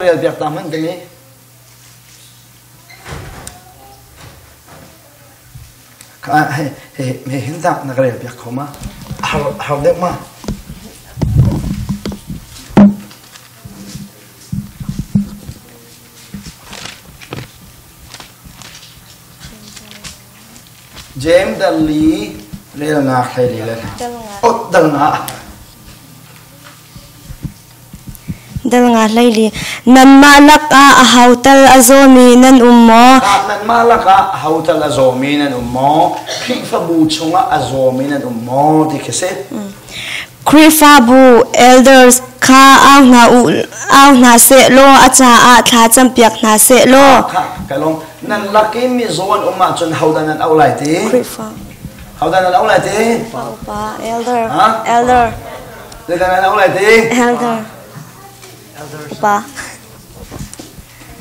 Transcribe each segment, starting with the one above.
Rel piak ta hmanh timi. He he hin ta na ka rel piak kho ma? Har har deuh ma? James Dali relnak hlei li le ot dal nga. Dal nga hleili. Nanmah lakah aho tal a zawmi nan um maw? Nanmah lakah aho tal a zawmi nan um maw? Khrihfabu chungah a zawmi nan um maw? Ti khi si. Khrihfabu elders kha au hna u au hna seh law a caah thla campiak hna seh law. Kha ka lawm. Nan lak i mizaw an um ahcun hodah nan auh lai ti? Khrihfa. Hodah nan auh lai ti? Upa upa elder. Elder. Zeidah nan auh lai ti? Elder. Upa.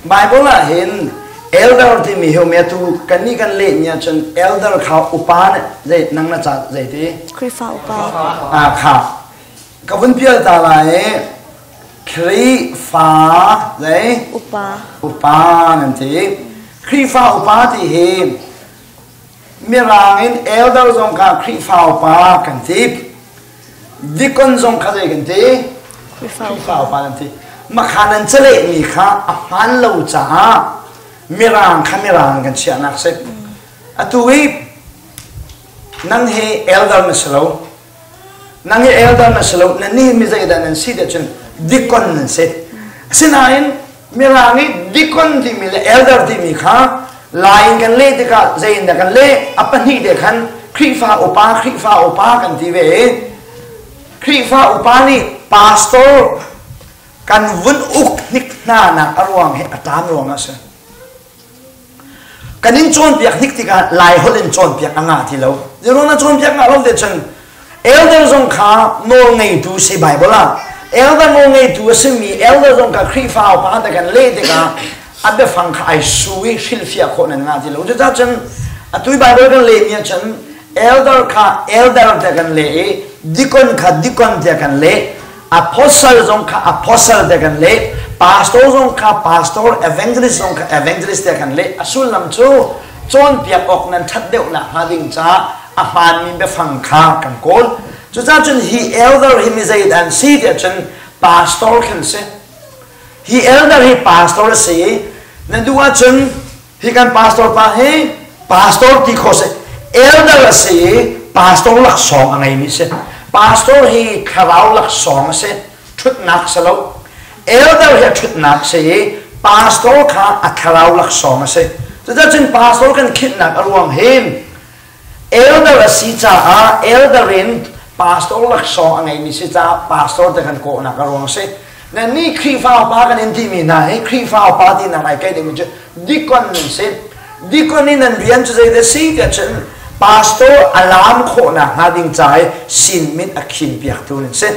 Bible ah hin elder timi hi um atu kan nih kan leh mi ahcun elder kha upa zei nang na ca zei ti? Khrihfa upa. Ah kha. Ka vun pial ta lai i Khrihfa zei? Upa. Upa nan ti. Khrihfa upa ti hi Mirang in elder zong kha Khrihfa upa kan ti. Dikon zong kha zei kan ti? Khrihfa upa kan ti. Makha nan calehmi kha a hmaan lo caah Mirang kha Mirang kan chiahnak si. Atu i nang hi elder na si lo. Nang hi elder na si lo. Nan nih mi zeidah nan si ti cun dikon nan si. Asinain Mirang i deacon timi le elder timi kha Lai in kan leh tikah zei in dah kan leh? A pahnih te khan Khrihfa upa, Khrihfa upa kan ti ve i Khrihfa upa nih pastor kan vun uk hnik hna nak a ruang hi a tam ruang ah a si. Kan in cawnpiak hnik tikah Lai holh in cawnpiak a ngah ti lo. Zeiruang na cawnpiak ngah lo te cun elder zong kha nawl ngeitu si Bible ah elder nawl ngeitu a simi elder zong kha Khrihfa upa te kan leh tikah a biafang kha ai su i hrilhfiah khawh nan ngah ti lo. Cucaah cun atu i Bible kan lehmi ah cun elder kha elder te kan leh i deacon kha deacon te kan leh. Apostle zong kha apostle te kan leh, pastor zong kha pastor, evangelist zong kha evangelist te kan leh. A sullam cu cawnpiak awk nan ṭhat deuh nakhnga ding caah a hmaanmi biafang kha kan kawl. Cucaah cun hi elder hi mi zeidah an si tiah cun pastor khan si. Hi elder hi pastor a si i na duh ahcun Hi kan pastor pa hi pastor ti khawh si. Elder a si i pastor laksawng a ngeimi si. Pastor hi thlarau laksawng a si. Ṭhutnak si lo. Elder hi a ṭhutnak si i pastor kha a thlarau laksawng a si. Cucaah cun pastor kan khinhnak a ruang hi Elder a si caah elder in pastor laksawng a ngeimi si caah pastor te kan kawhnak a ruang a si. Nannih Khrihfa upa kan in timi hna hi Khrihfa upa tinak ai kai dingmi cu deacon nan si. Deacon in nan rian cu zeidah si tiah cun pastor a laam khawhnak hnga ding ca i sin mit a khin piaktu nan si.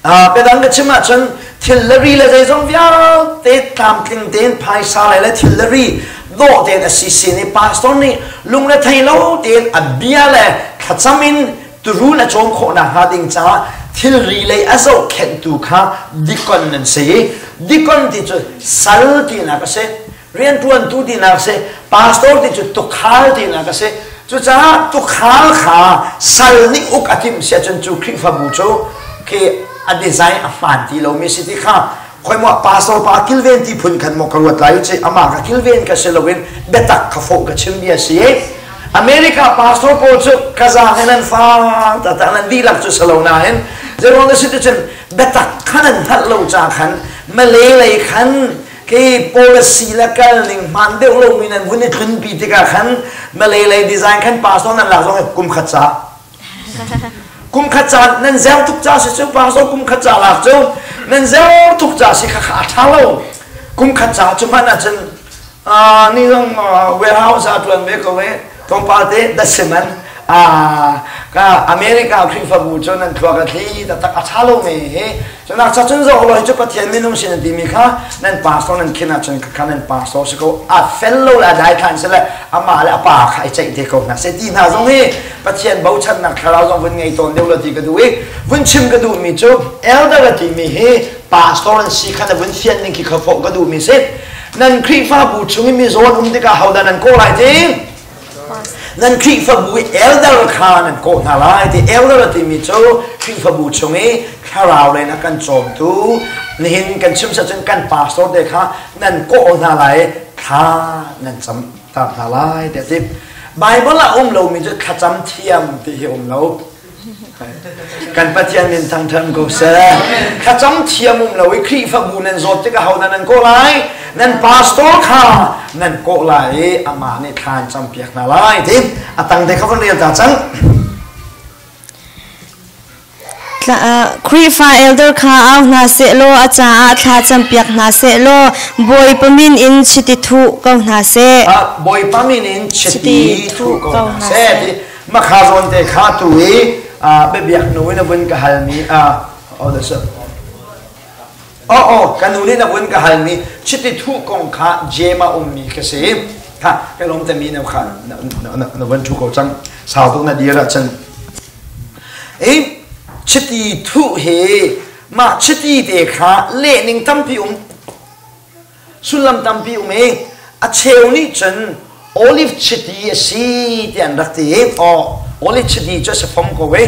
Biadang ka chim ahcun thil le ri le zeizong vialte tlamtling tein phaisa lei le thil le ri dawh tein a si sin i pastor nih lungrethei lo tein a bia le thlacam in turun a cawm khawh nakhnga ding caah thilri lei a zohkhenhtu kha dikon nan si. Dikon ti cu sal tinak a si. Rianṭuantu tinak a si. Pastor ti cu tukhal tinak a si. Cucaah tukhal kha sal nih uk a timh si ahcun cu Khrihfabu cu khi a design a hmaan ti lomi si ti kha khoi maw pastor pa kilven ti phun khan maw ka ruat lai ci amah ka kilven ka si loin biatak kha fo ka chim bia si. America pastor pawl cu ka zaang he nan fa tata nan dihlak cu si lo nain zeiruang na si ti cun biatak kha nan hngalh lo ca khan Malay lei khan Khi policy le kal ning hmaan deuh lomi nan vun i tlunpi tikah khan Malay lei design khan pastor nan lak zong hi kum khat ca kum khat ca nan zer tuk ca si cu pastor kum khat ca lak cu nan zer tuk ca si kha kha a ṭha lo kum khat ca cu hmanh ahcun ni zong warehouse ah ṭuan ve ko e tlawmpal te dasiman ka America Khrihfabu cu nan thluak a thli taktak a ṭha lo mi hi. Cunak cha cun zoh law hi cu Pathian minung sin an timi kha nan pastor nan khin ahcun kha nan pastor si ko a fel lo le a daithlan si le amah le a pa kha i ceih te ko hna seh ti hna zong hi Pathian bochannak thlarau zong vun ngei tawn deuh lo ti ka duh i vun chim ka duhmi cu elder a timi hi pastor an si kha na vun fian ning khi kha fawh ka duhmi si. Nan Khrihfabu chung i mizaw an um tikah hodah nan kawh lai ti? Nan Khrihfabu i elder kha nan kawh hna lai ti. Elder a timi cu Khrihfabu chung i thlarau lei in a kan cawmtu, nihin kan chim cun kan pastor te kha nan kawh hna lai, thla nan cam tar hna lai ti a ti. Bible ah um lomi cu thlacam thiam ti hi um lo. Kan Pathian min thangṭhat ko seh. Thlacam thiam um lo i Khrihfabu nan zawt tikah hodah nan kawh lai? Nan pastor kha nan kawh lai i amah nih thla an campiak hna lai ti. A tang te kha van rel ta cang. Khrihfa elder kha au hna sehlaw a caah thla campiak hna sehlaw Bawipa min in chiti thuh ko hna seh. Bawipa min in chiti thuh ko hna seh. Makha zawn te kha tu i biabiak nu in a vun ka halmi oh oh ka nu nih na vun ka halmi chiti thuh kong kha jem a ummi ka si kha ka lawm te mi na kha na vun thu ko cang sau tuk na dir ahcun i chiti thuh hi mah chiti te kha leh ning tampi um Sullam tampi um i a cheu nih cun olive chiti a si ti an rak ti i aw olive chiti cu a si fom ko i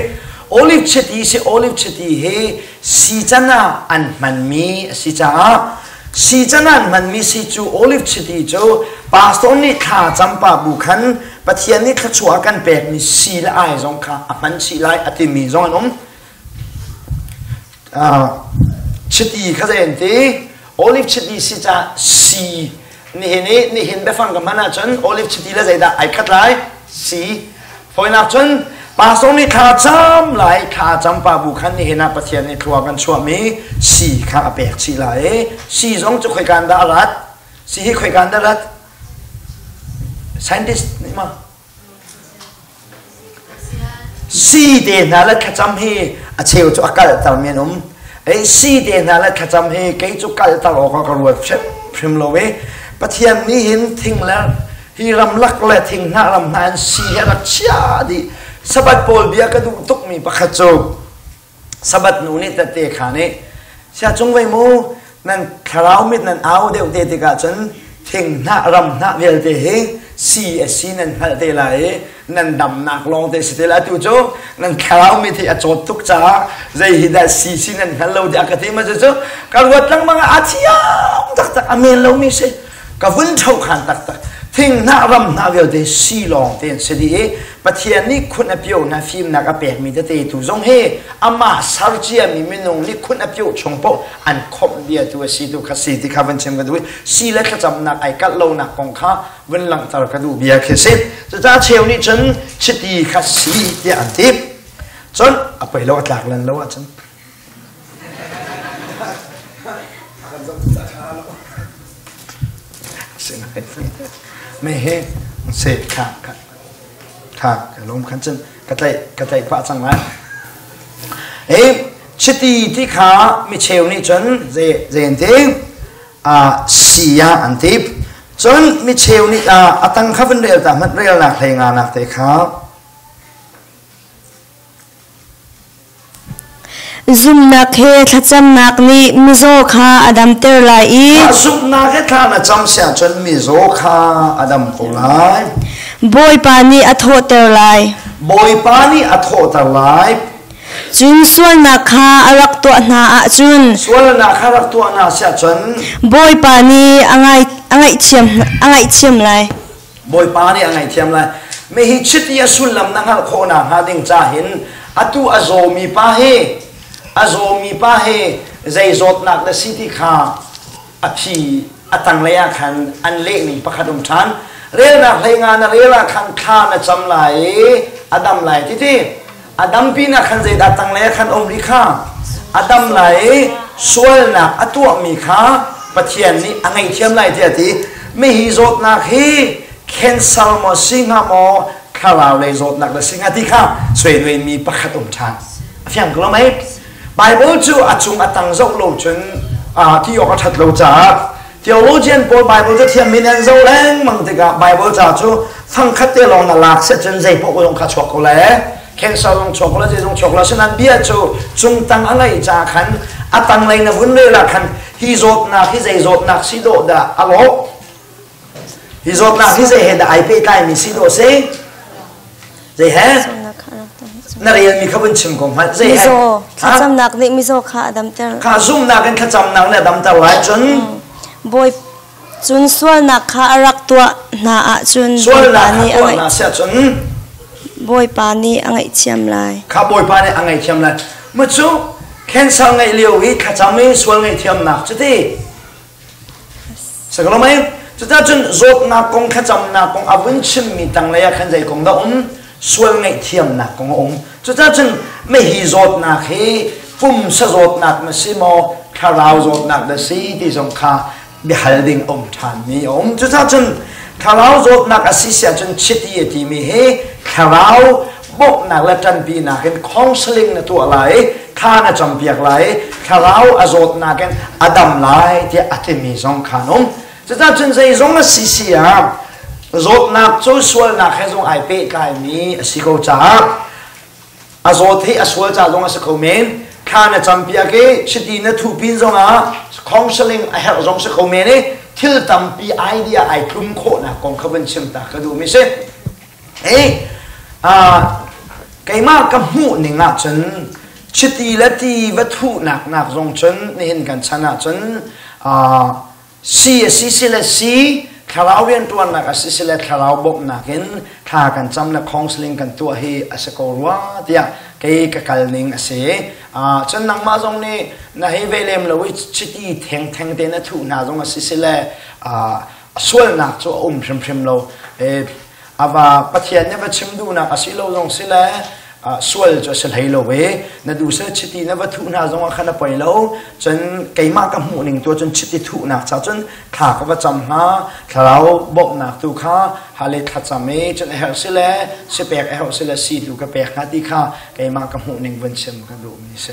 olive chiti si olive chiti hi sican ah an hmanmi a si caah sican ah an hmanmi si cu olive chiti cu pastor nih thla campa bu khan Pathian nih thluachuah a kan pekmi si le ai zong kha a hman chih lai a timi zong an um. Chiti kha zei an ti? Olive chiti si ca si nihin i nihin biafang ka hman ahcun olive chiti le zeidah ai khat lai? Si. Fawinak cun pastor nih thla cam lai thla cam pa bu khan nihin ah Pathian nih thlua kan chuahmi si kha a pek chih lai i si zong cu khoika in dah a rat? Si hi khoika in dah a rat? Scientist nih ma? Si te hna le thlacam hi a cheu cu a kaltermi an um. Ei si te hna le thlacam hi kei cu kalter awk ah ka ruat hrimhrim lo i Pathian nih hin thing le hi ramlak le thinghnah ram hna in si hi a rak chia dih. Sabbath pawl bia ka duh tukmi pakhat cu Sabbath nu nih tette kha nih sia cung vei mu nan thlarau mit nan au deuh te tikah cun thinghnah ramhnah vialte hi si a si nan hngalh te lai i nan damnak lawng te si te lai atu cu nan thlarau mit hi a cawt tuk caah zei hi dah si si nan hngal lo tiah ka ti ma cu ka ruat lengmang ah a thiam taktak a men lomi si ka vun ṭho khan taktak thinghnah ramhnah vialte si lawng te an si dih i Pathian nih khun a pio hna fimnak a pekmi tete tu zong hi amah ser ciami minung nih khun a pio chung paoh an khomh bia tu a si tu kha si ti kha van chim ka duh i si le thlacamnak ai kalh lonak kong kha vun langhter ka duh bia khi si. Cucaah cheu nih cun chiti kha si tiah an ti. Cun a poi lo a tlak lan lo ahcun Me he se kha kha kha ka lom khan cun ka tlaih ka tlaih pah cang lai. E chiti ti kha mi cheu nih cun ze ze an ti a sia an ti. Cun mi cheu nih a tang kha vun rel ta hmanh rel nak hlei nga nak te kha. Zumhnak he thlacamnak nih mizaw kha a damter lai i Zumhnak he thla na cam si ahcun mizaw kha a dam ko lai. Bawipa nih a thawhter lai. Bawipa nih a thawhter lai. Cun sualnak kha a rak tuah hna ahcun Sualnak kha rak tuah hna si ahcun Bawipa nih a ngaihthiam lai. Bawipa nih a ngaihthiam lai. Mi hi chiti a sullam na hngalh khawh nakhnga ding ca hin atu a zawmi pa hi a zawmi pa hi zei zawtnak na si ti kha a phi a tanglei ah khan an lehning pakhat um ṭhan. Relnak hlei nga na rel ah khan thla na cam lai i a dam lai ti ti. A dam pinah khan zeidah tanglei ah khan um rih kha a dam lai i sualnak a tuahmi kha Pathian nih a ngaihthiam lai tiah a ti. Mi hi zawtnak hi cancer maw si hnga maw thlarau lei zawtnak dah si hnga ti kha suainuaimi pakhat um ṭhan. A fiang ko lo mei? Bible cu a cung a tang zoh lo cun ti awk a ṭhat lo caah theologian pawl Bible cu thiam min an zoh lengmang tikah Bible ca cu fangkhat te lawng na lak set cun zei paoh zong kha chuak ko le cancer zong chuak ko le zei zong chuak ko le asinain bia cu cungtang a ngeih caah khan a tanglei na vun rel ah khan hi zawtnak hi zei zawtnak si dawh dah a lawh hi zawtnak hi zei he dah ai pehtlaimi si dawh si zei he na relmi kha vun chim ko hmanh zei he mizaw thlacamnak nih mizaw kha a damter kha zumhnak in thlacamnak nih a damter lai cun bawi cun sualnak kha a rak tuah hna ahcun sualnak kha tuah hna si ahcun Bawipa nih a ngaihthiam lai kha Bawipa nih a ngaihthiam lai mu cu cancer ngeih lio i thlacam i sual ngaihthiamnak cu ti Sakalomai cucun zawtnak kong thlacamnak kong a vun chimmi tanglei ah khan zei kong dah um sual ngaihthiamnak kong a um cucun mehi zawtnak hi pumsa zawtnak na si maw thlarau zawtnak na si ti zong kha biahal ding a um ṭhanmi a um cucun thlarau zawtnak a si si ahcun chiti a timi hi thlarau bawmhnak le ṭanpinak in counseling na tuah lai i thla na campiak lai i thlarau a zawtnak in a dam lai tiah a timi zong kha an um. Cucaah cun zeizong a si si ah zawtnak cu sualnak he zong ai pehtlaimi a si ko caah a zawt hi a sual ca zong a si kho men thla na campiak i chiti na thuh pin zongah counseling a herh zong si kho men i thil tampi idea ai tlum khawhnak kong kha vun chim ta ka duhmi si. Hei, keimah ka hmuh ning ahcun chiti le ti va thuhnak nak zong cun nihin kan chan ahcun si a si si le si thlarau rianṭuannak a si si le thlarau bawmhnak in thla kan cam le counseling kan tuah hi a si ko rua tiah kei ka kal ning a si. Cun nangmah zong nih na hei ve lem lo i chiti thengtheng te na thuh hna zong a si si le sualnak cu a um hrimhrim lo. Ava Pathian nih va chim duhnak a si lo zong si le sual cu a si hlei lo ve. Na duh sel chiti na va thuh hna zong ah khan a poi lo. Cun keimah ka hmuh ning tu cun chiti thuhnak cha cun thla ka va cam hna. Thlarau bawmhnak tu kha hale thlacam i cun a herh si le si pek a herh si le si tu ka pek hna ti kha keimah ka hmuh ning vun chim ka duhmi si.